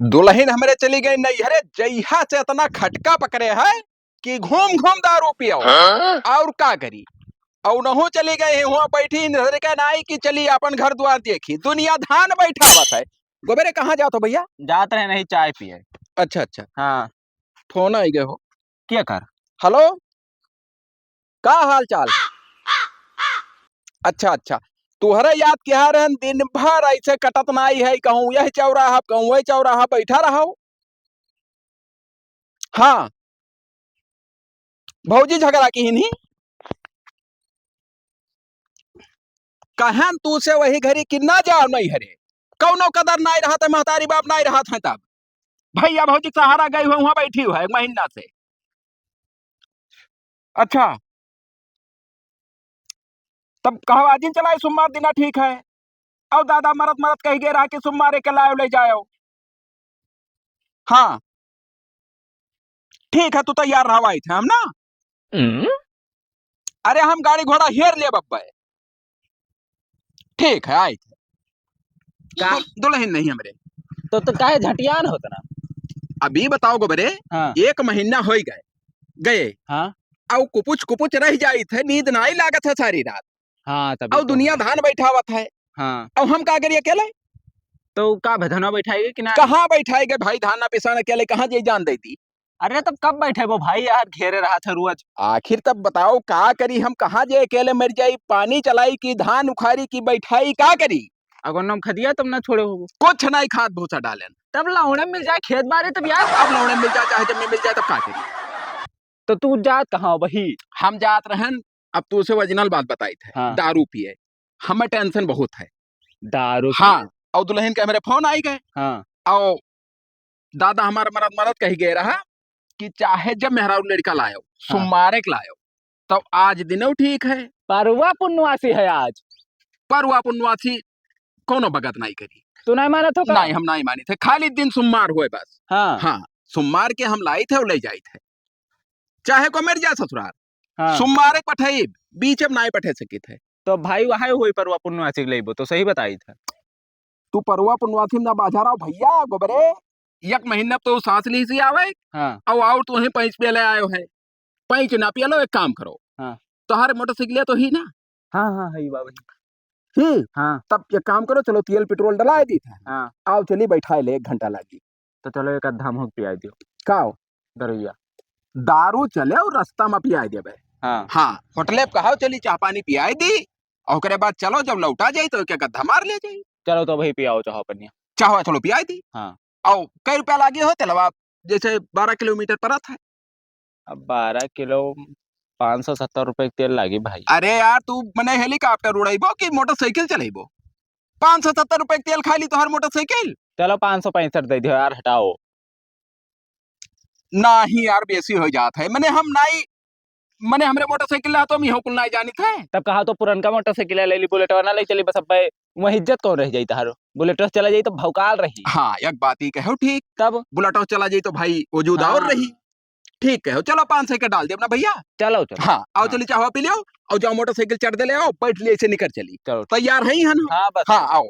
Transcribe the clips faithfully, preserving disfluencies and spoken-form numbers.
दुलहिन हमरे चली गई नैहरे, जइहा से इतना खटका पकड़े है कि घूम घूम दारू पियो। हाँ? और का करी? और नहु चली गई है, हुआ बैठी नजर के नाई कि चली अपन घर द्वार देखी। दुनिया धान बैठावत है। गोबरे, कहाँ जात हो भइया? जात रहे नहीं चाय पिए। अच्छा, अच्छा। हाँ। फोन आई गए हो। के कर? हेलो, का हाल चाल? अच्छा, अच्छा। तुहरे याद किहा रहन, दिन भर ऐसे कटत नाई है, कहूँ यह चौराहा, कहूँ वह चौराहा, बैठा रहो। हाँ, भौजी झगड़ा किहिन ही। कहन तू से वही घरी कि ना जाओ नैहरे, कौनो कदर नाई रहत है, महतारी बाप नाई रहत है तब। भइया भौजी सहारा गई हुए, वहाँ बैठी हुए एक महीना से। अच्छा, तब कहो आजिन चलाए, सोमवार दिना ठीक है। और दादा मरत मरत कहि गए रहा कि सोमवारे के लायो ले जायो। हाँ, ठीक है, तू तैयार रहो, आइत है हम ना। हम्म। अरे, हम गाड़ी घोड़ा हेर लेब अब्बे। ठीक है, आइत है। का? दु-, दुलहिन नहीं हमरे। तो, तो काहे झटियान होत ना? अभी बताओ गोबरे, हाँ। एक महीना होइ गए, गए। हाँ। और कुपुच कुपुच रह जाइत है, नींद नाई लागत है सारी रात। हाँ, तभी और तो दुनिया है। धान बैठावत है। हाँ। और हम का करिए अकेले? तो का भे, धनवा बैठाएगे कि ना? कहाँ बैठाएगे भाई, धान ना पिसान अकेले कहाँ जे जान देती? अरे तब कब बैठेबो भाई यार, घेरे रहत है रोज। आखिर तब बताओ का करी हम, कहाँ जे अकेले मर जाई, पानी चलाई कि धान उखारी कि बैठाई, का करी? अगर नम खदिया तब ना छोड़े होबो। कुछ नहीं, खाद भूसा डालेन। तब लौड़े मिल जाए खेत बारी तब यार। अब लौड़े मिल जाए चाहे जमीन मिल जाए तब का करी? तो तू जात कहाँ हो बही? हम जात रहन, अब तू से ओरिजिनल बात बताइत है, हाँ। दारू पिए, हमें टेंशन बहुत है। दारू पिए? हाँ, और दुलहिन के हमरे फोन आई गए। हाँ। और दादा हमार मरद मरद कहि गए रहा कि चाहे जब मेहरारू लड़का लायो, हाँ। सोमवारे के लायो, तब आज दिनो ठीक है। परवा पुनवासी है आज। परवा पुनवासी कौनो बगत नहीं करी। तू नहीं मानत हो का? नहीं, हम नहीं मानी थे, खाली दिन सोमवार हुए बस। हाँ। हाँ, सोमवार के हम लाई थे और ले जाई थे, चाहे को मर जा ससुराल। हाँ। सोमवारे के पठाई, बीच में नहीं पठे सकी थे। तो भाई वहां हुई परवा पुनवासी के लेबो, तो सही बताई थे। तू परवा पुनवासी में ना बाजार आओ भइया, गोबरे, एक महीना तो सांस ली सी आवे, हाँ। और, और तू ही पैंच पे ले आयो है, पैंच ना पियलो, एक काम करो, हाँ। तोहरे मोटरसाइकिल तो ही ना? हाँ, हाँ, है बाबा। ही? हाँ। तब एक काम करो, चलो तेल पेट्रोल डलाए दी था। हाँ। आओ चली बैठाए ले, एक घंटा लागी। तो चलो एक आध धाम होके पियाई दियो। का हो? दरुइया। दारू चले और रास्ता में पियाई देबे। हाँ। हाँ, होटले पे कहो चली चाह पानी पियाई दी, और ओकरे बाद चलो जब लौटा जाई तो एक आध धाम मार ले जाई। चलो तो भाई पियाओ चाह पनिया। चाहो चलो पियाई दी। हाँ। और कई रुपया लागी हो तेलवा, जैसे बारह किलोमीटर परत है। अब बारह किलो पाँच सौ सत्तर रुपए के तेल लागी भाई। अरे यार, तू मने हेलीकॉप्टर उड़ाइबो कि मोटरसाइकिल चलाइबो? पाँच सौ सत्तर रुपए के तेल खाली तोहर मोटरसाइकिल। चलो पाँच सौ पैंसठ दे दियो यार, हटाओ। नाही यार, बेसी हो जात है। मने हम नाई, मने हमरे मोटरसाइकिल ला तो हम इहो कुल नाई जानित है। तब कहा तो पुरनका मोटरसाइकिल ले ली, बुलेटवा ना ले चली, बस अब वही इज्जत कौन रह जाई तहारो? बुलेटवा से चला जाई तो भौकाल रही। हाँ, एक बात ही कहो ठीक। तब? बुलेटवा से चला जाई तो भाई वजूद और हाँ। रही। ठीक कहो, चलो पाँच सौ के डाल दे अपना भैया। चलो, चलो। हाँ, आओ हाँ। चली चाहवा पी लियो, और जाओ मोटरसाइकिल चढ़ दे ले आओ, बैठ लिए ऐसे निकल चली। चलो। तैयार है ही है ना? हाँ, बस। हाँ, आओ।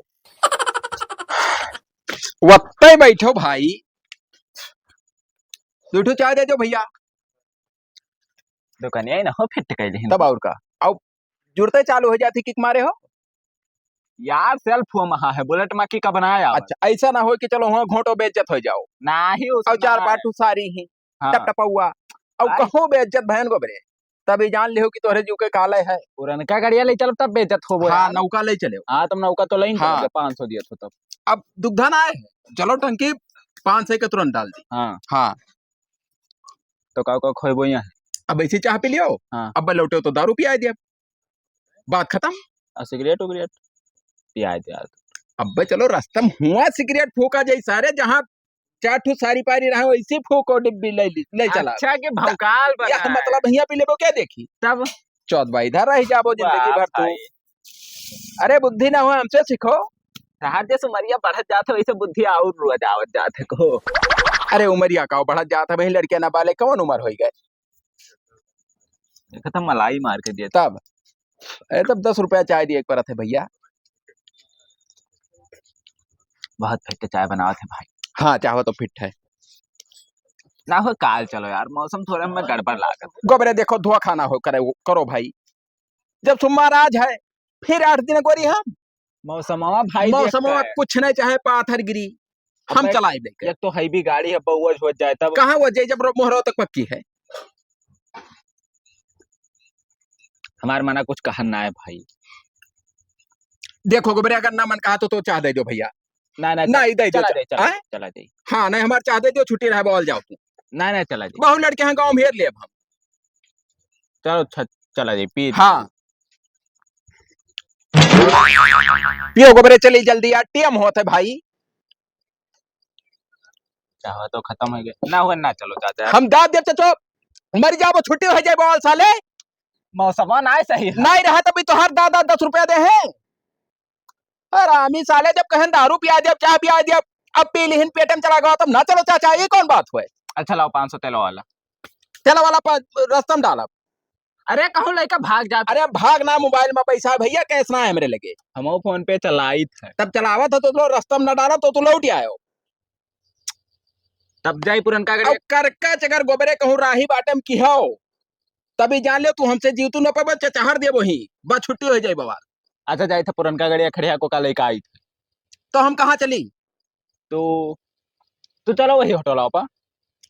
वत्ते बैठो भाई, दो ठो चाय दे दो भैया। दुकानिया ही ना हो, फिट कर लेही। तब और का? आओ, जुड़ते चालू हो जाती, किक मारे हो। यार, सेल्फ हो महा है, बुलेट मा किक बनाया। अच्छा, ऐसा ना हो कि चलो वहाँ घोटो बेइज्जत हो जाओ। नाही, और चार पाँच ठो सारी ही, हाँ। टप टपौआ। और अरे। कहूँ बेइज्जत भयन गोबरे, तभी जान लिहो कि तोहरे जीव के काले है। पुरनका गाड़िया ले चलब तब बेइज्जत होबो हाँ, यार। नौका ले चले। हाँ, तुम नौका तो लेन हाँ। चलब, पाँच सौ दिए तो तब। अब दुग्धा ना आए, चलो टंकी पाँच सौ के तुरंत डाल दी। हाँ। हाँ। तो का, का खोइबो यहाँ? अब ऐसे चाह पी लियो, हाँ। अब लौटे तो दारू पिया दिया, बात खत्म। आ सिगरेट उगरेट पिया दिया। अब चलो रास्ता में हुआ सिगरेट फूका जाई सारे, जहाँ चार ठो सारी पारी रहा वैसे फूको डिब्बी ले ली, ले चला। अच्छा के भौकाल बना यह है। मतलब हियाँ पी लेबो क्या देखी? तब? चौथ भाई इधर रह जाबो जिंदगी वाह भर तू। भाई। अरे बुद्धि ना हो हमसे सीखो। तहार जैसे उमरिया बढ़त जात है वैसे बुद्धि और रोज आवत जात है को। अरे उमरिया का बढ़त जात है, वही लड़के ना बाले कौन उम्र होई गए? देखा था मलाई मार के दिया। तब? अरे तब दस रुपया चाय दिए एक परत है भैया। बहुत फेंक के चाय बनावत है भाई। हाँ, चाहो तो फिट है। ना हो, काल चलो यार, मौसम थोड़ा हमें गड़बड़ लागत है। गोबरे देखो, धोखा ना हो करे, करो भाई। जब सोमवार आज है, फिर आठ दिन गोरी हम। मौसमवा भाई देख मौसमवा के। कुछ नहीं चाहे पाथर गिरी, हम अबे, चलाए लेके। एक तो है भी गाड़ी है, बउआ हो जाए तब। कहाँ हो जाए जब रो-, मोहरा तक पक्की है? हमार मना कुछ कहन ना है भाई। देखो गोबरे, अगर ना मन कहा तो, तो चाह दे दो भैया। ना, ना, ना, चल-, ही दे दो, चला चल-, दे, चला आय? दे, चला दे। हाँ, नहीं, हमार चाह दे दो, छुट्टी रहे, बोल जाओ तू। ना, ना, चला दे। बहुत लड़के हैं गाँव में, हेर ले अब हम। चलो, छ-, चला दे, पी। हाँ। पियो गोबरे, चली जल्दी यार, टीएम होत है भाई। चाहो तो खत्म हो गया। ना हो, ना चलो चाचा। हम दाब देब चाचो, मर जाबो, छुट्टी हो जाए बोल साले। मौसमा ना सही है। नहीं रहा तभी तोहार दादा दस रुपया दे हैं। हरामी साले, जब कहें दारू पिया देब, चाय पिया देब, अब पी लिहिन, पेट में चला गवा, तब ना चलो चाचा, ये कौन बात हुए? अच्छा लाओ पाँच सौ तेल वाला। तेल वाला पर रस्ता में डालब। अरे कहूँ लइका भाग जात। अरे भाग ना, मोबाइल में पैसा है भैया, कैश ना है हमरे लगे। हमहू फोन पे चलाइत है। तब चलावत है तो लो, रस्ता में ना डालब तो तू लौट आयो। तब जाई पुरनका गड़ी। अब करका चगर गोबरे कहूँ राही बाटे में किहो, तभी जान ले तू हमसे जीवतू न पाबे, चचहर देबो ही, बस छुट्टी हो जाई बवाल। अच्छा जाई था पुरनका गड़ी खड़िया को का लइका आई था। तो हम कहाँ चली? तो, तो चलो वही होटल पर।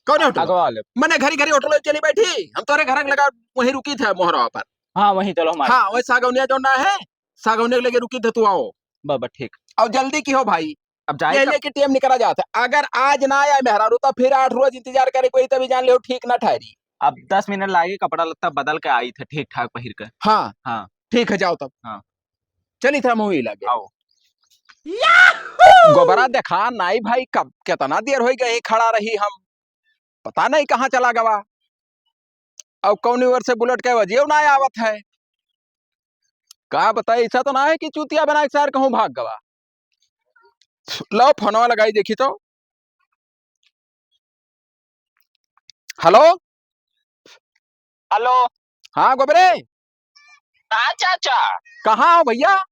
कौन होटल? अगवा वाले। मने घरी घरी होटल चली बैठी, हम तोरे घर लगा वहीं रुकी थे मोहरा पर। हाँ, वहीं चलो हमारे। हाँ, वही सागौनिया जो ना है, सागौनिया के लगे रुकी थे, तू आओ। बा, बा, ठीक। और जल्दी किहो भाई, अब जाए ये तब। लेके टीएम निकला जाता है। अगर आज ना आए मेहरारू, तो फिर आठ रोज इंतजार करे कोई, तभी जान ले ठीक ना ठहरी। अब दस मिनट लागे, कपड़ा लत्ता बदल के आई थे ठीक ठाक पहिर के। हाँ। हाँ। ठीक है, जाओ तब। हाँ। चली था मुँह लगे। आओ। गोबरा देखा नाई भाई, कब कितना देर हो गई खड़ा रही हम, पता नहीं कहाँ चला गवा। अब कौनी ओर से बुलेट के वजियो ना आवत है। का बताई, ऐसा तो ना है कि चूतिया बना के सार कहूँ भाग गवा। लो फोनवा लगाई देखी तो। हेलो। हेलो। हाँ गोबरे। हाँ चाचा। कहाँ हो भैया?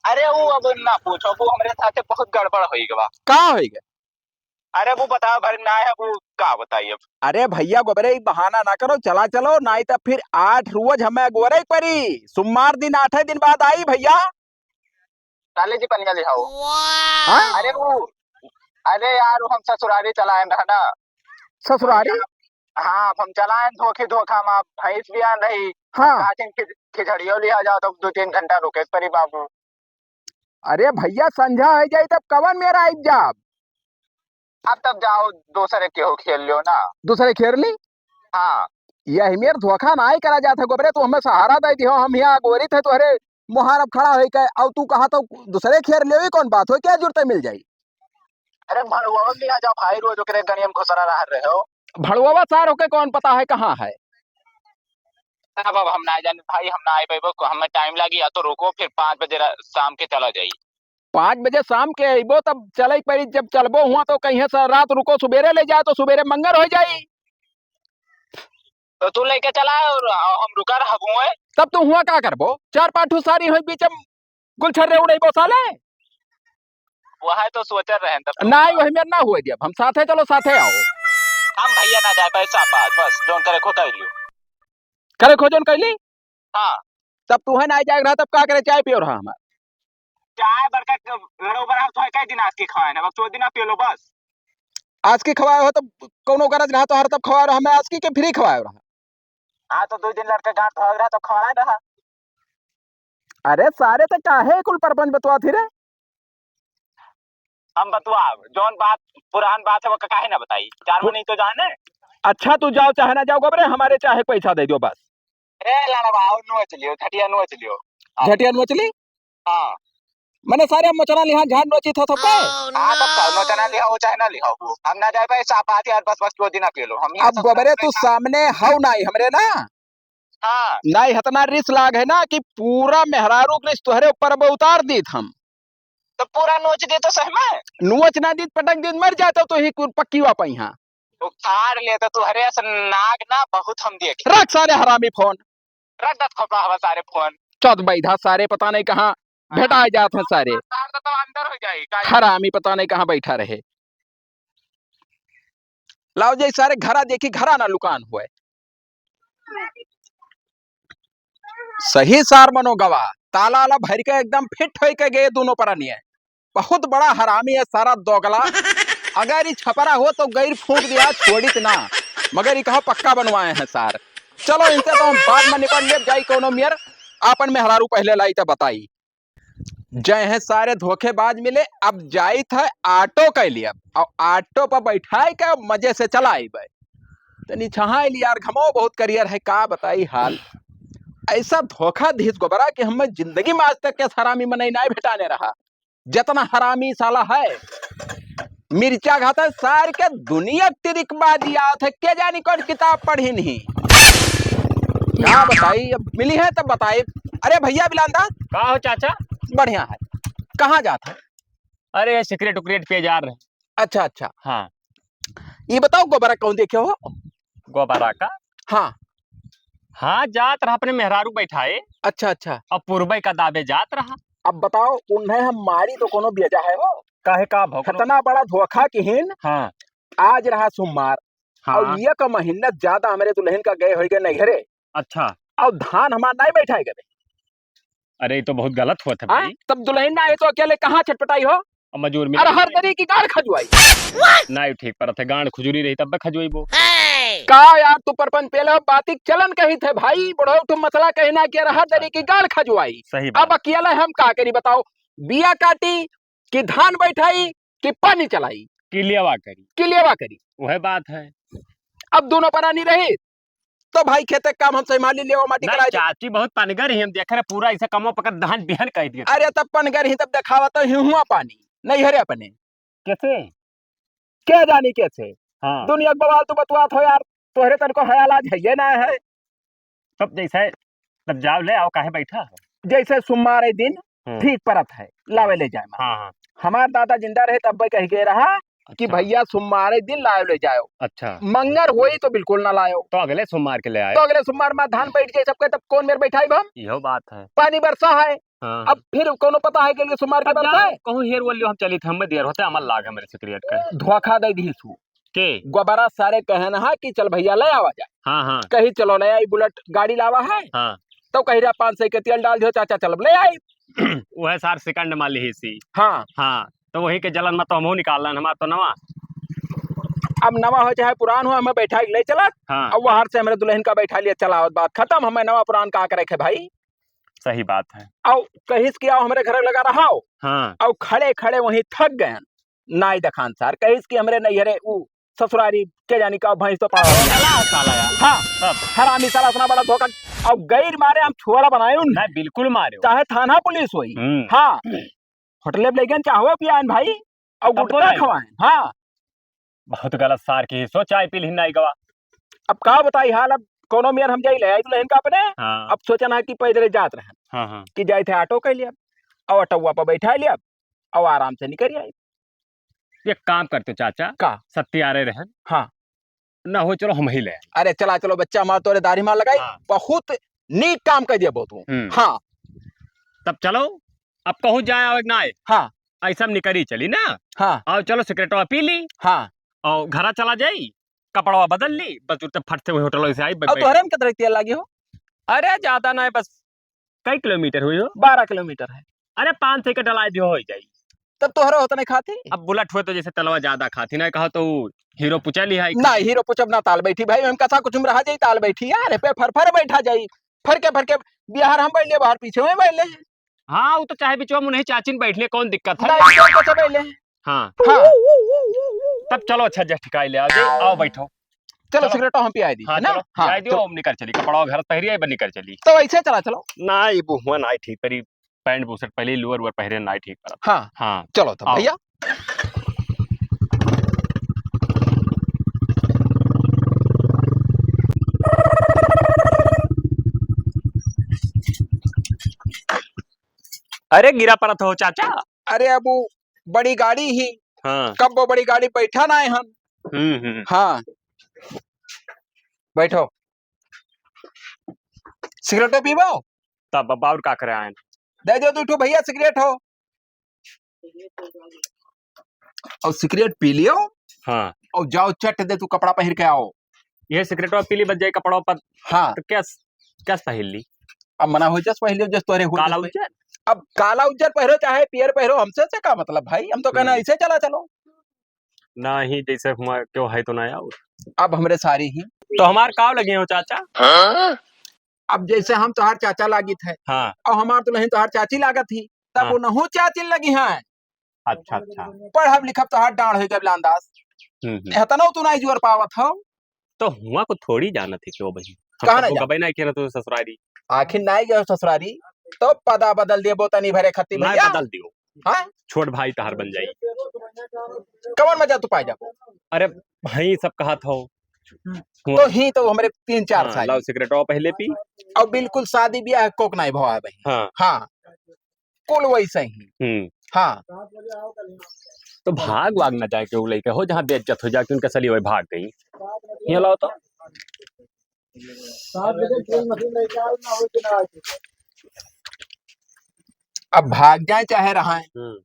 अरे वो अब ना पूछो, वो हमरे साथे बहुत गड़बड़ होई गवा। का होई गवा? अरे वो बताओ भर ना है, वो का बताई अब। अरे भैया गोबरे, ई बहाना ना करो, चला चलो, नाई तो फिर आठ रोज हमें गोरे परी, सोमवार दिन आठे दिन बाद आई भैया। साले जी पनिया लिहाओ। हाँ? अरे वो, अरे यार, वो हम ससुरारी चलाएन रहा ना। ससुरारी? हाँ, अब हम चलाएन धोखे धोखा में, भैंस भी आन रही। हाँ। काटिन खिच-, खिचड़ियो लिहा जाओ, तब दो तीन घंटा रुके परी बाबू। अरे भैया, संझा हो जाई, तब कवन मेरा आई जाब? अब तब जाओ, दूसरे केहू खेल लियो ना। दूसरे खेल ली? हाँ। यही मेर धोखा नाई करा जात है गोबरे, तू हमें सहारा दे दिहो, हम यहाँ गोरी थे तोहरे मुहार अब खड़ा होई के, और तू कहा तो दूसरे खेल लियो, ये कौन बात हो, क्या जरूरत है मिल जाई? अरे भड़ुआ भी आ जाओ भाई, रोज ओकरे गनियम घुसरा रह रहे हो। भड़ुआ सार होके कौन पता है कहाँ है? अब, अब हम ना जाने भाई, हम ना आए पाइबो, हमें टाइम लागी, या तो रुको, फिर पाँच बजे रा-, शाम के चला जाई। पाँच बजे शाम के अइबो, तब चले के पड़ी, जब चलबो हुआ तो कहीं से रात रुको, सुबेरे ले जाए तो सुबेरे मंगर हो जाई। तो तू लेके चला और हम रुका रहबो है। तब तू हुआ का करबो? चार पाँच ठो सारी होई बीच में गुलछर्रे उड़ैबो साले। वह तो सोचत रहे तब। नाई, वही मेर ना हुए दियब, हम साथे चलो, साथे आओ। हम भैया ना जाए पाए साहब, बस जौन करे खो कर लियो। करे खो जौन कैली? हाँ। तब तू है ना जाए रहा, तब का करे, चाय पियो रहा हमार। चाय बरका क-, घरो बना तो है, कई दिन आज की खाए ना, बस दो दिन आप पी लो बस। आज की खवाए हो तो कौनो गरज रहा तो हर तब खवाए रहा, हमें आज की के फ्री खवाए रहा। हाँ, तो दो दिन लड़के गांठ भाग रहा तो खवाए रहा। अरे सारे, ते काहे कुल परपंच बतवा थी रे? हम बतवा, जौन बात, पुरान बात है, वो काहे ना बताई? चार पु- महीने तो जाने। अच्छा, तू जाओ चाहे ना जाओ, गोबरे, हमारे चाहे पैसा दे दो बस। ए, लाला बा, आओ, नोच लियो, झटिया नोच लियो। आओ। झटिया नोच ली? हाँ। मने सारे हम मोचना लिहा, झान नोची था सबका। हाँ, तब का नोचना लिहा हो चाहे ना लिहा हो, हम ना जाए पाए, साफ बात यार, बस, बस, दो दिन आप पी लो, हम यहाँ अब सब गोबरे, तू सामने हौ नाई हमरे ना। हाँ। नाई, इतना रिस लाग है ना कि पूरा मेहरारू के रिस तोहरे ऊपर अब उतार दीत हम। तो पूरा नोच दे तो सही में। नोच ना दीत, पटक दीत, मर जाते तो ही कुल पक्की वा पइहा। उखाड़ ले तो तोहरे अस नाग ना बहुत हम देखे। रख सारे हरामी फोन। रख दत खोपड़ा हवा सारे फोन। चौथ बैधा सारे पता नहीं कहाँ हाँ। भेटा जात हैं सारे। उखाड़ दे तो अंदर हो जाई, का हरामी पता नहीं कहाँ बैठा रहे। लाओ जाई सारे घरा देखी, घरा ना लुकान हुए। सही सार मनो गवा, ताला वाला भर के एकदम फिट होई के गए दोनों परानिये। बहुत बड़ा हरामी है सारा दोगला। अगर ई छपरा हो तो गैर फूंक दिया, छोड़ित ना, मगर ई कहो पक्का बनवाए हैं सार। चलो इनसे तो हम बाद में निपट लेब, जाई कोनो मेर, आपन मेहरारू पहले लाई तो बताई। जय है सारे धोखेबाज मिले, अब जाइत है ऑटो के लिए, अब ऑटो पर बैठाए के मजे से चलाइबे। तनी छहाई ली यार, घमो बहुत करियर है, का बताई हाल। ऐसा धोखा धीस गोबरा कि हमें जिंदगी में आज तक के हरामी मनई नाय भेटाने रहा। जितना हरामी साला है, मिर्चा खाता है, सार के दुनिया तिरिक बाजी आवत है, के जानी कौन किताब पढ़ी नहीं। का बताई, अब मिली है तब बताई। अरे भैया बिलांदा। का हो चाचा? बढ़िया है। कहाँ जात है? अरे सिगरेट उकरेट पिए जा रहे। अच्छा, अच्छा। हाँ। ये बताओ गोबरा कौन देखे हो? गोबरा का? हाँ। हाँ, जात रहा अपने मेहरारू बैठाए। अच्छा, अच्छा। अब पुरबई का दाबे जात रहा। अब बताओ, उन्हें हम मारी तो कोनो बेजा है हो? काहे का भौकनो? खतना बड़ा धोखा किहिन। हाँ। आज रहा सोमवार। हाँ। और एक महीना ज्यादा हमरे दुल्हन का गए होइगे नैहरे। अच्छा। और धान हमार नाई बैठाए गए। अरे, ये तो बहुत गलत होत है हाँ? भाई। तब दुल्हन ना आए तो अकेले कहाँ छटपटाई हो? अब मजूर मिले। अरहर दरी की गांड खजुआई। नाई ठीक परत है, गांड खुजूरी रही तब खजुआई बो। का यार, तू परपंच पेले हो, बातिक चलन कही थे भाई, बड़ो तू मसला कहना कि अरहर दरी की गांड खजुआई। सही बात। अब अकेले हम का करी बताओ, बिया काटी कि धान बैठाई कि पानी चलाई? कि लेवा करी। कि लेवा करी। वह बात है। अब दोनों परानी रही, तो भाई खेते काम हम संभाली, लेवा माटी नहीं, कराई दे। चाची बहुत पनगर ही, हम देख रहे पूरा ऐसे कमवा पकड़ धान बिहन कह दिए। अरे तब पनगर ही तब देखावा तो ही हुआ पानी, नैहरे अपने। कैसे? क्या जानी कैसे? हाँ। दुनिया के बवाल तू बतुआत हो यार, तोहरे तन को हया लाज है ये ना है। तब जैसे, तब जाओ ले आओ, काहे बैठा हो? जैसे सोमवार दिन हम्म। ठीक परत है, लावे ले जाए मा। हाँ, हाँ। हमार दादा जिंदा रहे तब कह के रहा कि अच्छा। भैया सोमवार दिन लायो ले जायो। अच्छा। मंगर होई तो बिल्कुल ना लायो। तो अगले सोमवार के ले आए। तो अगले सोमवार मा धान बैठ जाए सबके, तब कौन मेर बैठाई हम? इहो बात है। पानी बरसा है। हाँ। अब फिर कोनो पता है कि अगले सोमवार के तब बरसा जाओ, है? कहूँ हेर वो लियो, हम चली थे, हमें देर होते, हमार लाग है मेरे सिगरेट का। धोखा दे दी सु। के? गोबरा सारे कहन हा कि चल भैया ले आवा जाए। हाँ, हाँ। कही चलो ले आई, बुलेट गाड़ी लावा है। हाँ। तो कही रहा पाँच सौ के तेल डाल दियो चाचा, चल ले आई। वह सार सेकंड मा लिही सी। हाँ। हाँ, तो वही के जलन मा तो हमहू निकालन, हमार तो नवा। अब नवा हो चाहे पुरान हो, हमें बैठा के ले चलत। हाँ। अब वहार से हमरे दुल्हन का बैठा लिया, चलावत बात खत्म, हमें नवा पुरान का करे के भाई। सही बात है। और कहिस कि आओ हमरे घर लगा रहा हो। हाँ। और खड़े खड़े वहीं थक गए। नाई देखान सार, कहिस कि हमरे नैहरे ऊ ससुरारी के जानी का भैंस तो पाड़ा हो गया। चला साला यार। हाँ, तब? हरामी साला इतना बड़ा धोखा। और गैर मारे हम छोड़ा बनाए उन। नहीं, बिल्कुल मारे हो। चाहे थाना पुलिस होई। हम्म। हाँ। होटले पे लेके चाहो पियान भाई, और तब गुटखा बोले? खवाएं। हाँ। बहुत गलत सार की सोच आई पिल हिन्ना गवा। अब का बताई हाल, अब कोनो मेर हम जाई ले आई दुल्हन का अपने। हाँ। अब सोचना है कि पैदल जात रहन। हाँ, हाँ। कि जाए थे ऑटो के लिए, और ऑटोवा पर बैठा लिया, और आराम से निकल आई। एक काम करते चाचा, का? सत्यारे रहन। हाँ। ना हो, चलो हम ही ले आए। अरे चला, चलो बच्चा मार तोरे दाढ़ी मार लगाई, हाँ। बहुत नीक काम कर दिया बहुत तू। हम्म। हाँ। तब चलो, अब कहूँ जाए आवे ना आए। हाँ। ऐसा हम निकरी चली ना। हाँ। और चलो सिगरेटवा पी ली। हाँ। और घरा चला जाई, कपड़वा बदल ली, बस उठते फट से वही होटल से आई, अब बैठ तोहरे में कितना तेल लागी हो? अरे ज्यादा ना है, बस कई किलोमीटर हुई हो? बारह किलोमीटर है। अरे पाँच सौ के डलाए दियो हो जाई। तब तोहरा होता नहीं खाती? अब बुलेट हुए तो जैसे तेलवा ज्यादा खाती ना, कहा तो हीरो पुचा लिहा है। ना, हीरो पुचब ना ताल बैठी भाई, हम कथा कुछ में रहा जाई ताल बैठी यार, पे फर फर बैठा जाई, फर के फर के बिहार हम बैठ ले, बाहर पीछे में बैठ ले। हाँ, वो तो चाहे बिचवा मुनही चाचिन बैठ ले, कौन दिक्कत है? ना, ये कैसे बैठ ले? हाँ। हाँ। तब चलो अच्छा जस ठिकाई ले, आओ जी, आओ बैठो। चलो, चलो। सिगरेटो हम पियाई दी, हाँ, है ना? चलो, हाँ, पियाई दियो, चलो। हम निकर चली, कपड़ा घर पहिरिया, बन निकर चली। तो ऐसे चला चलो। ना, ये बुहुआ ना ठीक परी, पैंट बुशर्ट पहले ही लोअर वोअर पहिरे ना ठीक परा। हाँ। हाँ। चलो तो आओ। भैया। अरे गिरा परत हो चाचा। अरे अब वो बड़ी गाड़ी ही। हाँ। कब वो बड़ी गाड़ी बैठा ना है हम। हम्म, हम्म। हाँ। बैठो। सिगरेटो पीबो? तब अब और का करे आए? दे दो दू ठो भैया सिगरेट हो। और सिगरेट पी लियो। हाँ। और जाओ चट दे तू कपड़ा पहिर के आओ। ये सिगरेटवा पी ली, बच जाई कपड़वा पर। हाँ। तो क्या, क्या पहिर ली? अब मना हो जस पहिर ली, जस तोहरे हो काला जस उज्जर? अब काला उज्जर पहिरो चाहे पियर पहिरो, हमसे से का मतलब भाई? हम तो कहना हम्म। ऐसे चला चलो। ना ही जैसे हुआ क्यों है तो ना आओ। अब हमरे सारी ही। तो हमार काव लगे हो चाचा? हाँ? अब जैसे हम तोहार चाचा लागित है, हाँ। और हमार दुल्हन तोहार चाची लागत ही, तब हाँ। उनहु चाची लगी हैं। अच्छा, अच्छा। पढ़ब लिखब तोहार डाँड़ हो गए बिलांदास। हम्म, हम्म। एतना तू नाई जोर पावत हो। तो हुआ को थोड़ी जानत है क्यों भाई? हम कहाँ तो नहीं गबे नहीं किया ना तू ससुरारी। आखिर नाई गए ससुरारी, तो पदा बदल देबो तनी भरे खत्ती नहीं भैया। बदल दियो। हाँ? छोट भाई तहार बन जाई। कवन मजा तू पाए जाबो? अरे भाई सब कहा था। तो ही तो हमरे तीन चार हाँ, साल। लाओ सिगरेट और पहले पी। और बिल्कुल शादी ब्याह कोक नाई भवा है भाई। हाँ। हाँ। कुल वैसे ही। हम्म। हाँ। तो भाग वाग ना जाए के उ लइके हो, जहाँ बेइज्जत हो जाए कि उनका सली वही भाग गई। ये लाओ तो। अब भाग जाए चाहे रहा है, हम्म।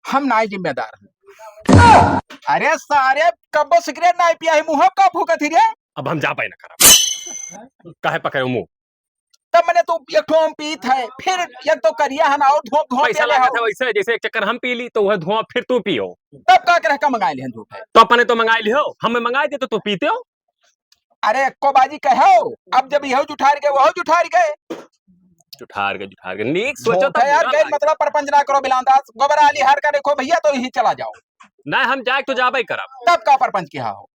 हम नाई जिम्मेदार हैं। अरे सारे कब्बो सिगरेट नाई पिया है, मुँह का फूकत ही रे। अब हम जा पाए ना खराब। काहे पकड़े मुँह? तब मने तू एक ठो हम पीत है, फिर एक तो करिया है ना और धोंप धोंप पैसा पिया ले लागत हो। है वैसे, जैसे एक चक्कर हम पी ली तो वह धोंप फिर तू पियो। तब का करे का मंगाए लिहन झूठ है। तो अपने तो मंगाए लिहो, हमें मंगाए दे तो तू पीते हो। अरे एको बाजी कहो, अब जब यहो जुठार गए, वहो जुठार गए। जुठार गए, जुठार गए। नीक सोचो झूठ तो है यार, बुरा गैर लागे। मतलब परपंच ना करो बिलांदास। गोबर आली हार का देखो भैया, तो यही चला जाओ। ना हम जाए तो जाबे करब। तब का परपंच किहा हो?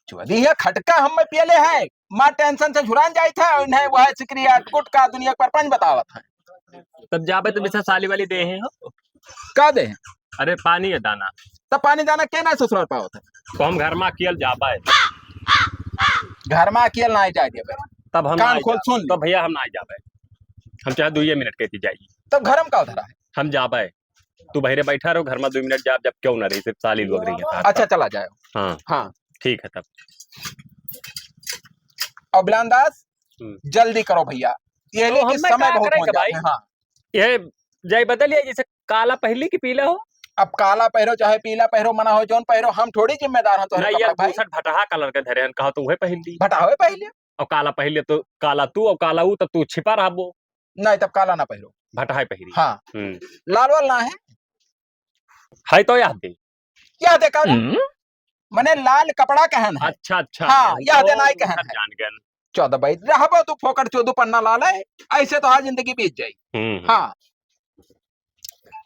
चुदी है खटका हम में पियले है, माँ टेंशन से झुरान जाइत है, और इन्हें वह सिकरिया गुटका दुनिया के परपंच बतावत है। तब जाबे तो बिसा साली वाली दे हैं हो। का दे हैं? अरे पानी है दाना। तब पानी दाना के ना ससुराल पावत है? तो हम घर में अकेल जाबे। घर में अकेल ना जाए देबे। तब हम कान ना खोल जाबे। सुन ले। तो भैया हम ना जाबे। हम चाहे दुइये मिनट कहती जाइए। तब घर में का उधर है? हम जाबे। तू बहरे बैठा रहो, घर में दो मिनट जाब, जब क्यों ना रही, सिर्फ साली लोग रही है। अच्छा, चला जाओ। हाँ। हाँ। ठीक है तब। और बिलांदास, हम्म। जल्दी करो भैया, ये तो लेके हम में समय का बहुत करे हो के जाते भाई? हैं। हाँ। ये जाई बदल लिया, जैसे काला पहली की पीला हो। अब काला पहरो चाहे पीला पहरो, मना हो जौन पहरो, हम थोड़ी जिम्मेदार हैं तोहरे ना, ये कपड़ा भाई। बुसट भटहा कलर के धरे हैं, कहा तो वह पहन ली। भटहा वह पहले। और काला पहले तो काला तू और काला ऊ, तब तू छिपा रहबो। नहीं, तब काला ना पहिरो। भटहाई पहिरी। हाँ। हम्म। लाल वाल ना है? है तो यह दे। यह दे का रे? हम्म। मने लाल कपड़ा कहन है। अच्छा, अच्छा। हाँ, यह दे ओ, नाई कहन सब है। जान गए। चौदह बाई रहबो तू फोकट चौदह पन्ना लाल है, ऐसे तो आज जिंदगी बीत जाई। हम्म। हाँ।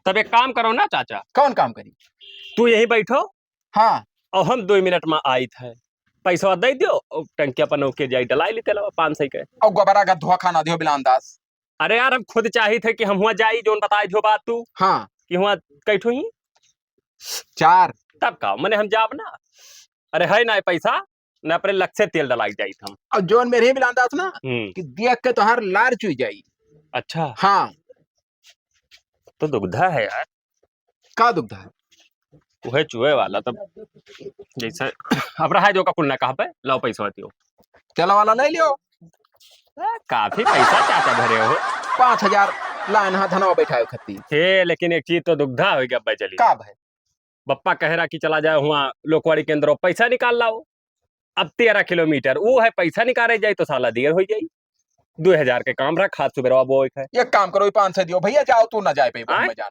तब एक काम करो ना चाचा। कौन काम करी? तू यही बैठो। हाँ। और हम दो मिनट में आइत है, पैसा दे दियो और टंकिया पर नौके जाई डलाई लेते लो पाँच सौ के। और गोबरा का धोखा ना दियो बिलान दास। अरे यार, हम खुद चाहित है कि हम हुआ जाई, जोन बताए जो बात तू। हाँ। कि हुआ कैठो ही? चार। तब का, मने हम जाब ना। अरे है ना पैसा, ना अपने लक से तेल डलाई जाइत हम। और जोन मेरे ही बिलान दास ना, हम्म। कि देख के तोहार लार चुई जाई। अच्छा। हाँ। तो दुग्धा है यार। का दुग्धा है? वह चुहे वाला तब जैसे अब रहा जो का कुल ना कहा पे, लाओ पैसा दियो। चला वाला ले लियो। ए, काफी पैसा चाचा धरे हो। पाँच हजार लाइन हाथ धनवा बैठाए खत्ती। हे, लेकिन एक चीज तो दुग्धा हो गया अब्बा चली। का भाई? बप्पा कह रहा कि चला जाए हुआ लोकवाड़ी केंद्र, पैसा निकाल लाओ। अब तेरह किलोमीटर, वो है पैसा निकाले जाए तो साला देर हो जाए। दो हजार के काम रहा, खाद सुबेरवा बोए के है। एक काम करो, ये पाँच सौ दियो भैया, जाओ तू ना जाए पे आय? हमें जान।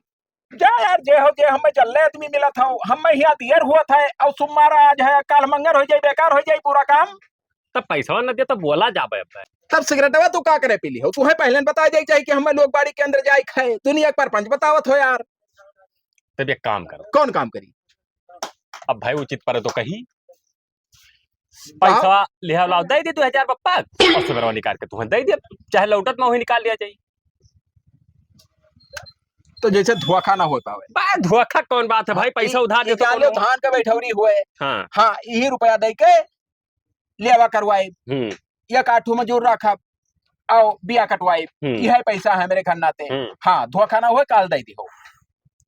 जा यार, जे हो जे हमें जल्ले आदमी मिला था, हमें यहाँ देर हुआ था, और सोमवार आज है, काल मंगर हो जाए, बेकार हो जाए पूरा काम। तब पैसा न दे तो बोला जाबे अब। तब सिगरेटवा तू का करे पी ली हो? तू है पहले बता जाए चाहिए कि हमें लोकवाड़ी के अंदर जाए के है, दुनिया के परपंच बतावत हो यार। तब एक काम करो। कौन काम करी? अब भाई उचित परे तो कही। कहा? पैसा लिहा लाओ, दे दे दो हजार बप्पा, और सुबेरवा निकाल के तुहं दे दे, चाहे लौटत में वही निकाल लिया जाए। तो जैसे धोखा ना हो पावे। बा, धोखा कौन बात है भाई, हाँ, पैसा ई, उधार ई दे तो जान कौन लो हो? धान का बैठौरी हुए। हाँ। हाँ, यही रुपया दे के लेवा करवाए। हम्म। एक आठू मजूर रखब, आओ बिया कटवाए। हम्म। यह पैसा है मेरे घर नाते। हम्म। हाँ, धोखा ना हुए, काल दे दिहो।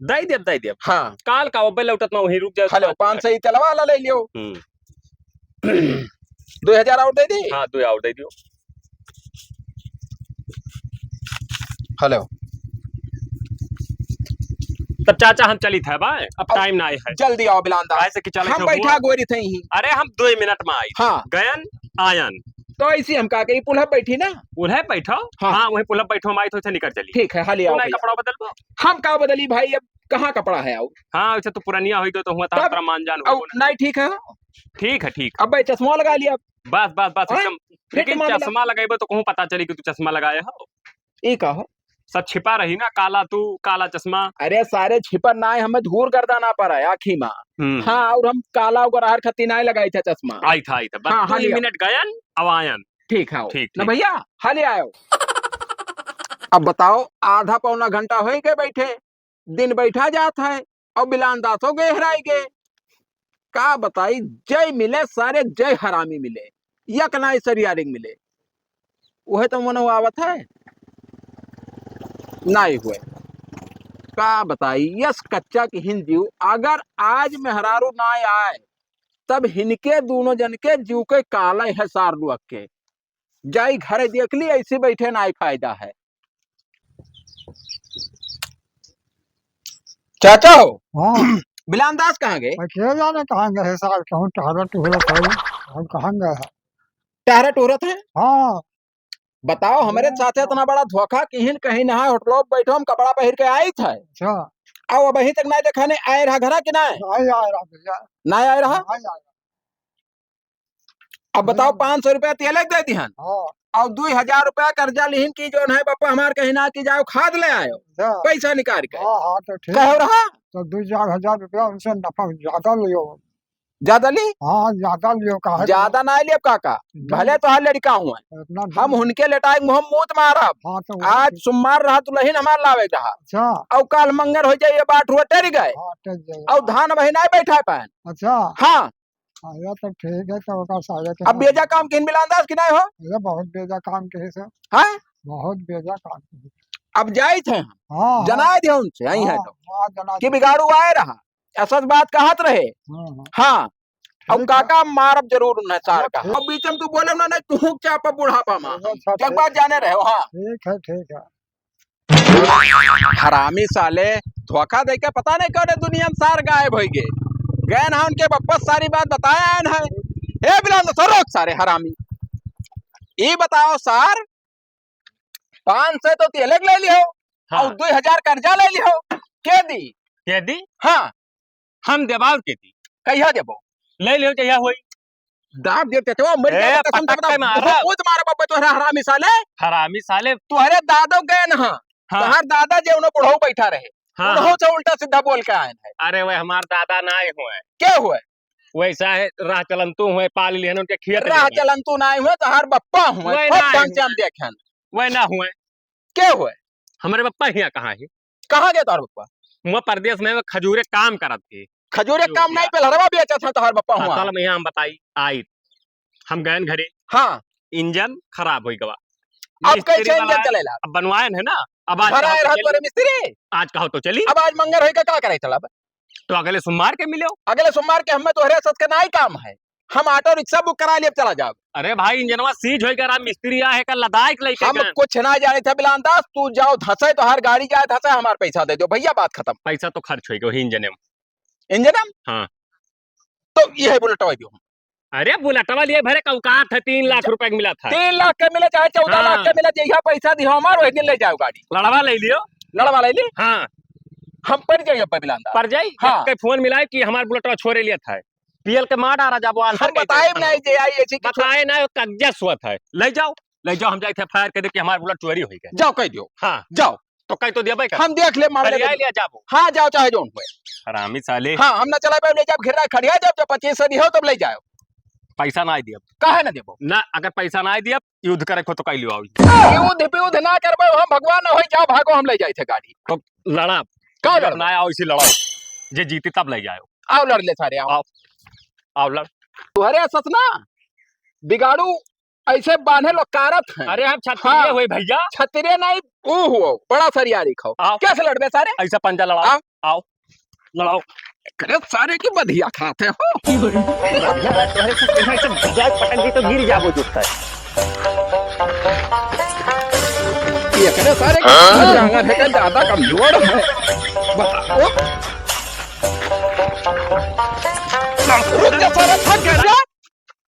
दे देब, दे देब। हाँ। काल का ओबे लौटत में वहीं रुक जाए। हेलो, पाँच सौ ही तेलवा वाला ले लियो। हम्म। दो हजार और दे दी? हाँ, दो और दे दियो। हेलो। तब चाचा हम चलित है बा, अब अब time नाहीं है। जल्दी आओ बिलान दास। काहे से कि चलित हम है बैठा हुआ। गोरी थे ही। अरे हम दो मिनट में आई। हाँ। गयन आयन। तो ऐसी हम का कही, पुलह बैठी ना? पुलह बैठो। हाँ। हाँ, वही पुलह बैठो, हम आई तो निकल चली। ठीक है, हाली आओ तू नहीं भैया। कपड़ा बदलबो? हम का बदली भाई, अब कहाँ कपड़ा है आओ? हाँ, वैसे तो पुरनिया होई गयो तो हुआ तब तब? तरह मान जान हो। नहीं ठीक है। ठीक है, ठीक। अब भाई चश्मा लगा लिया। बस, बस, बस, हाँ? एकदम। फिट लेकिन मामला। चश्मा लगइबो तो कहूँ पता चली कि तू चश्मा लगाए हो। ई का हो? सब छिपा रही ना, काला तू, काला चश्मा। अरे सारे छिपा ना है, हमें धूर गर्दा ना पड़ा है आँखी में। हम्म। हाँ, और हम काला ओकर हर खती ना लगाई था चश्मा। आई था, आई था। बस हाँ, दो हाली आओ। मिनट गयन, अब आयन। ठीक है, ठीक, ना ठीक। भैया, हाली आयो। अब बताओ, आधा पौना घंटा होई गए बैठे, दिन बैठा जात है, और बिलान दासो गहराई गए। का बताई, जय मिले सारे, जय हरामी मिले, यक नाई सरियारिंग मिले। उहे तो मनो आवत है, नाई हुए। का बताई, यस कच्चा की हिन जीव, अगर आज मेहरारू नाई आए, तब हिनके दोनों जन के जीव के काले है सार लुअक के। जाई घरे देख ली, ऐसे बैठे नाई फायदा है। चाचा हो? हाँ। बिलान दास कहाँ गए? मैं क्या जाने कहाँ गए सार, कहूँ टहरत टुहरत है, हम कहाँ गए हैं? टहरत टुहरत है? हाँ। बताओ, हमरे हाँ। साथे इतना बड़ा धोखा किहिन, कहीं ना होटलो पे बैठो, हम कपड़ा पहिर के आई थे। अच्छा। आओ, अब अभी तक नहीं देखा, नहीं आए रहा घरा कि नहीं? नहीं आए रहा भैया। नहीं आए रहा? नहीं आए रहा। अब बताओ, हम्म। पाँच सौ रुपया तेले के दे दिहन। हाँ। और दुई हजार रुपया कर्जा लिहिन कि जौन है, बप्पा हमार कहीं ना कि जाओ खाद ले आयो, अच्छा। पैसा निकाल के। हाँ, हाँ, तो ठीक। कहो रहा? तो दुई चार हजार रुपया उनसे नफा ज्यादा लियो। ज्यादा ली? हाँ, ज्यादा लियो, काहे ज्यादा ना लियो काका। हम्म। भले तोहार लड़का हुआ। इतना हम दिन। उनके लेटाए मुँह मूत मारब। हाँ, तो वही आज ठीक। सोमवार रहा, दुल्हन हमार लावे रहा। अच्छा। और काल मंगर हो जाए, ये बाट हुआ टेर गए। हाँ, टेर गए। और धान वही नहीं बैठा पाए। अच्छा। हाँ। हाँ, ये तो ठीक है, तो ओकर सारे के अब साथ बेजा काम किन बिलान दास कि नहीं हो? ये बहुत बेजा काम किहिस है। हाँ? बहुत बेजा काम किहिस। अब जाइत है हम। हाँ, हाँ। जनाए दे उनसे, यही है हाँ, तो। हाँ, जनाए कि दे। बिगाड़ू आए रहा, ऐसा बात कहत रहे। हाँ, हाँ। हाँ। अब ठीक है। काका मारब जरूर उन्हें सार हाँ, का। ठीक। अब बीच में तू बोले ना, नहीं, तू चापा बुढ़ापा में। अच्छा, एक ठीक। बात जाने रहे हो, हाँ। ठीक है, ठीक है। हरामी साले, धोखा दे के पता नहीं कौने दुनिया में सार गायब होइ गए। गए ना उनके बप्पा सारी बात बताए आए ना। हे बिलान दास, रोक सारे हरामी। ई बताओ सार, पाँच सौ तो तेले के ले लियो, हाँ। और दुई हजार कर्जा ले लियो, के दी? के दी? हाँ। हम देबाव के दी। कहिया देबो? ले लियो जहिया होई। दाब दे चचवा, मर ए, जाए कसम से पटक बता। के मारा। बहुत मारा बप्पा तोहरा हरामी साले। हरामी साले। तोहरे दादो गए ना। हाँ। तोहर दादा जे उन्हों बुढ़ऊ बैठा रहे। हाँ, उन्हों हाँ। से उल्टा सीधा बोल के आए हैं। अरे वह हमार दादा ना आए हुए। के हुए? वैसा है, राह चलंतू हुए, पाल लिहन उनके खेत राह में। चलंतू ना आए हुए, तोहर बप्पा हुए। वह खूब ना आए ढंग से हुए। हम देखेन। वह ना हुए। के हुए? हमरे बप्पा हियाँ कहाँ है? कहाँ गए तोहर बप्पा? हुआ परदेस में वो खजूरे काम करत थे। खजूरे जो काम किया। नहीं, पेलहरवा बेचत है तोहर बप्पा हुआ। असल में यहाँ हम बताई, आई, हम गयन घरे। हाँ। इंजन खराब होइ गवा। अब मिस्त्री कैसे इंजन वाला चलेला? अब बनवायन है ना, अब आज भरा कहो तो रहा चली। तोरे मिस्त्री? आज कहो तो चली। अब आज मंगर होई का, का करे चला अब? तो अगले सोमवार के मिलो। अगले सोमवार के हमें तोहरे सच के नाई काम है। हम ऑटो रिक्शा बुक करा लिए, चला जाओ। अरे भाई, इंजनवा सीज होई गया, मिस्त्री आ है का लदाई के लेके हम गए। कुछ ना जाने थे बिलान दास, तू जाओ धसे, तोहार गाड़ी जाए धसे, हमार पैसा दे दो भैया, बात खतम। पैसा तो खर्च होई गयो इंजन में। इंजन में? हाँ। तो यह बुलेटवा दियो। अरे बुलेटवा लिए भरे का औकात है, तीन लाख रुपया के मिला था। तीन लाख के मिले चाहे चौदह लाख हाँ। के मिले, जहिया पैसा दिहो हमार, वही दिन ले जाओ गाड़ी। लड़वा ले लियो। लड़वा ले ली? हाँ। हम पर जाई अब बिलान दास। पर जाई? हाँ। के फोन मिलाए कि हमार बुलेटवा छोरे लिया था। पीएल के मार डारा जाबो, आंसर हम कह दे। बताए नहीं जे आई ऐसी कि बताए ना, कब्जा सुअत है। ले जाओ, ले जाओ, हम जाए थे एफआईआर के दे कि हमार बुलेट चोरी होई गए। जाओ कह दियो। हाँ। जाओ। तो कह तो दिया भाई का। हम देख ले मामले खड़िया को। ले जाबो। हाँ, जाओ चाहे जौन हुए। हरामी साले। हाँ, हम ना चला पाए, ले जाओ, घेरा खड़िया जाओ, जब पच्चीस सौ दिहो तब ले जाओ। पैसा ना दिया। काहे ना देबो? ना, अगर पैसा ना दिया, युद्ध करे को तो कह लियो आओ। युद्ध पे युद्ध ना करबो, हम भगवान ना होई, जाओ भागो, हम ले जाए थे गाड़ी। तो लड़ा। का लड़बो? ना आओ इसी लड़ाओ। जे जीती तब ले जाओ। आओ लड़ ले सारे, आओ। आओ। आओ लड़। तुहरे सस ना बिगाड़ू ऐसे बांधे लोग कारत हैं। अरे हम छतरिये हाँ। हुए भैया। छतरिये नहीं, ऊ हुओ, बड़ा सरियारी खाओ। आओ। कैसे लड़बे सारे? ऐसा पंजा लड़ाओ। आओ। आओ। लड़ाओ। अरे सारे की बधिया खाते हो। बधिया बात तो है, तू कहीं से बजाय पटक दी तो गिर जाबो जुटता है। एकरे सारे के हाँ? जांगर है का ज्यादा कमजोर है। बताओ। रुक जा सारे, थक गए रे।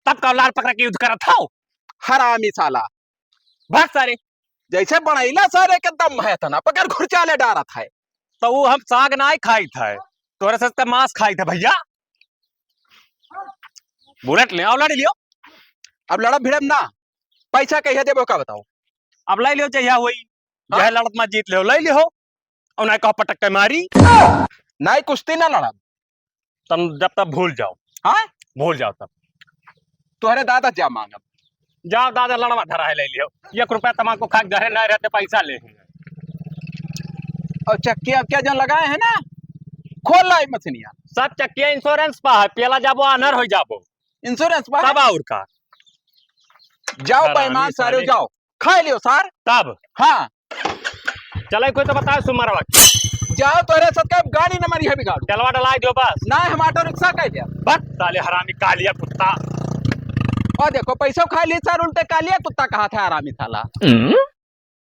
तब का लार पकड़ के युद्ध करत हौ? हरामी साला। भाग सारे। जैसे बनैला सारे के दम है तना, पकड़ घुरचाले डारत है। तो वो हम साग नाहीं खाइत है, तोरे से तो मांस खाइत है भैया। बुलेट ले आओ, लड़ लियो। अब लड़ब भिड़ब ना, पैसा कहिया देबो का बताओ। अब लै लियो, जहिया होई, हाँ? जहिया लड़त मा जीत लियो, लै लियो। और नाहीं कहो पटक के मारी। नाहीं, कुश्ती ना लड़ब। तब जब तब भूल जाओ। हाँ? भूल जाओ तब। तोहरे दादा जा मांगब। जाओ दादा, लड़वा धरा है, लै लियो। एक रुपया तमाकू खा के घरे नाहीं रहते, पैसा ले। और चक्किया क्या जन लगाए हैं ना, खोल लाई मछनिया। सब चक्किया insurance पा है, पेला जाबो, आन्हर हो जाबो। Insurance पा है? तब और का? जाओ हरामी बेईमान सारे, सारे। जाओ। खाए लियो सार। तब? हाँ। चले कोई तो बताओ सुमरवा के। जाओ तोरे साथ का गाड़ी न मरी है बिगाड़ू। डलवा डलाए दियो बस। ना हम ऑटो रिक्शा कह दिया। बस साले हरामी कालिया कुत्ता। और देखो पैसा खा लिए सार, उल्टे कालिया कुत्ता कहा था हरामी साला। हम्म?